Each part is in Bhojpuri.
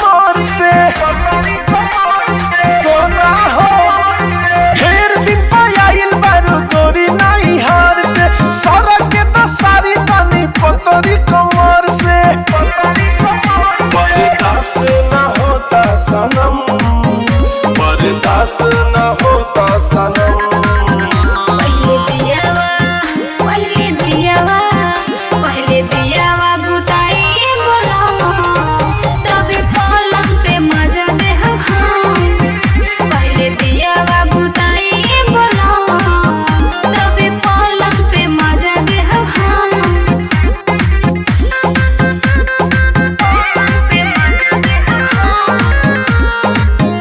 कमर से। सोना हो ढेर दिन पायल बारू गोरी नाई हार से, सड़क के तो सारी तनी पतरी कमर से। बर्दाश्त न होता सनम, बर्दाश्त न होता सनम। पहले दियावा, पहले दियावा, पहले दियावा बुताई बोला, तबे पलंग पे मजा देहब हम। पहले दियावा बुताई बोला, तबे पलंग पे मजा देहब हम। पलंग पे मजा देहब हम।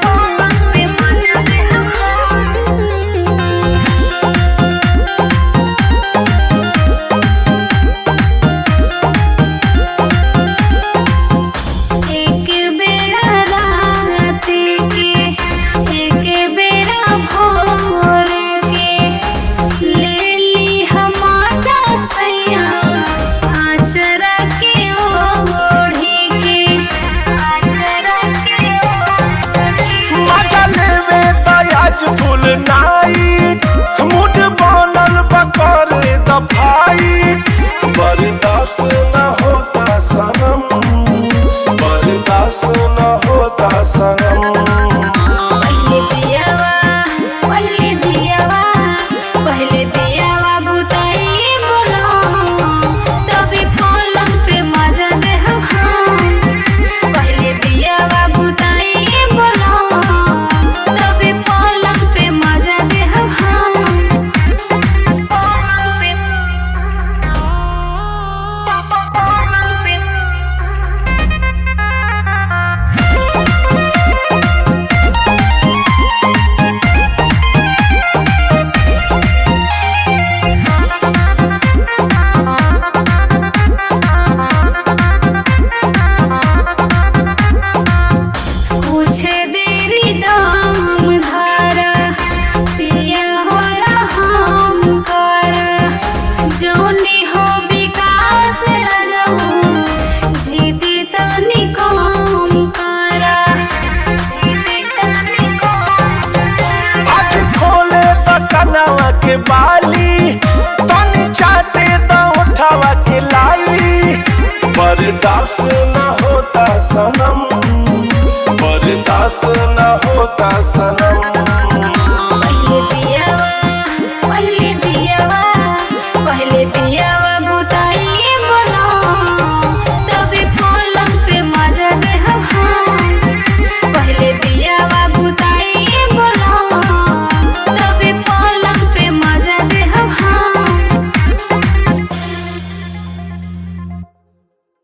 पलंग पे मजा देहब हम। एक बेरा रात के, एक बेरा भोर के, ले ली हम आजा सैया आचरा के ओढ़ी के, आचरा के ओढ़ी। मजा लेवे दयाज फुल नाइट, मूड बनल बकर द फाइट। बर्दाश्त न होता सनम, बर्दाश्त न होता सनम। पहले दियावा, पहले दियावा, पहले दियावा बुताई बोला, तबे पलंग पे मजा देहब हम। पहले दियावा बुताई बोला, तबे पलंग पे मजा देहब हम। पलंग पे, पलंग पे। कुछ देरी दाम धारा, पिया हो राम कर, जौनी हो विकास रजऊ, जीती तनी काम करा, जीती तनी काम करा। आज खोले द कनवा के बाली, तनी चाटे द उठावा के लाली। बर्दाश्त न होता सनम, बर्दाश्त न होता सनम।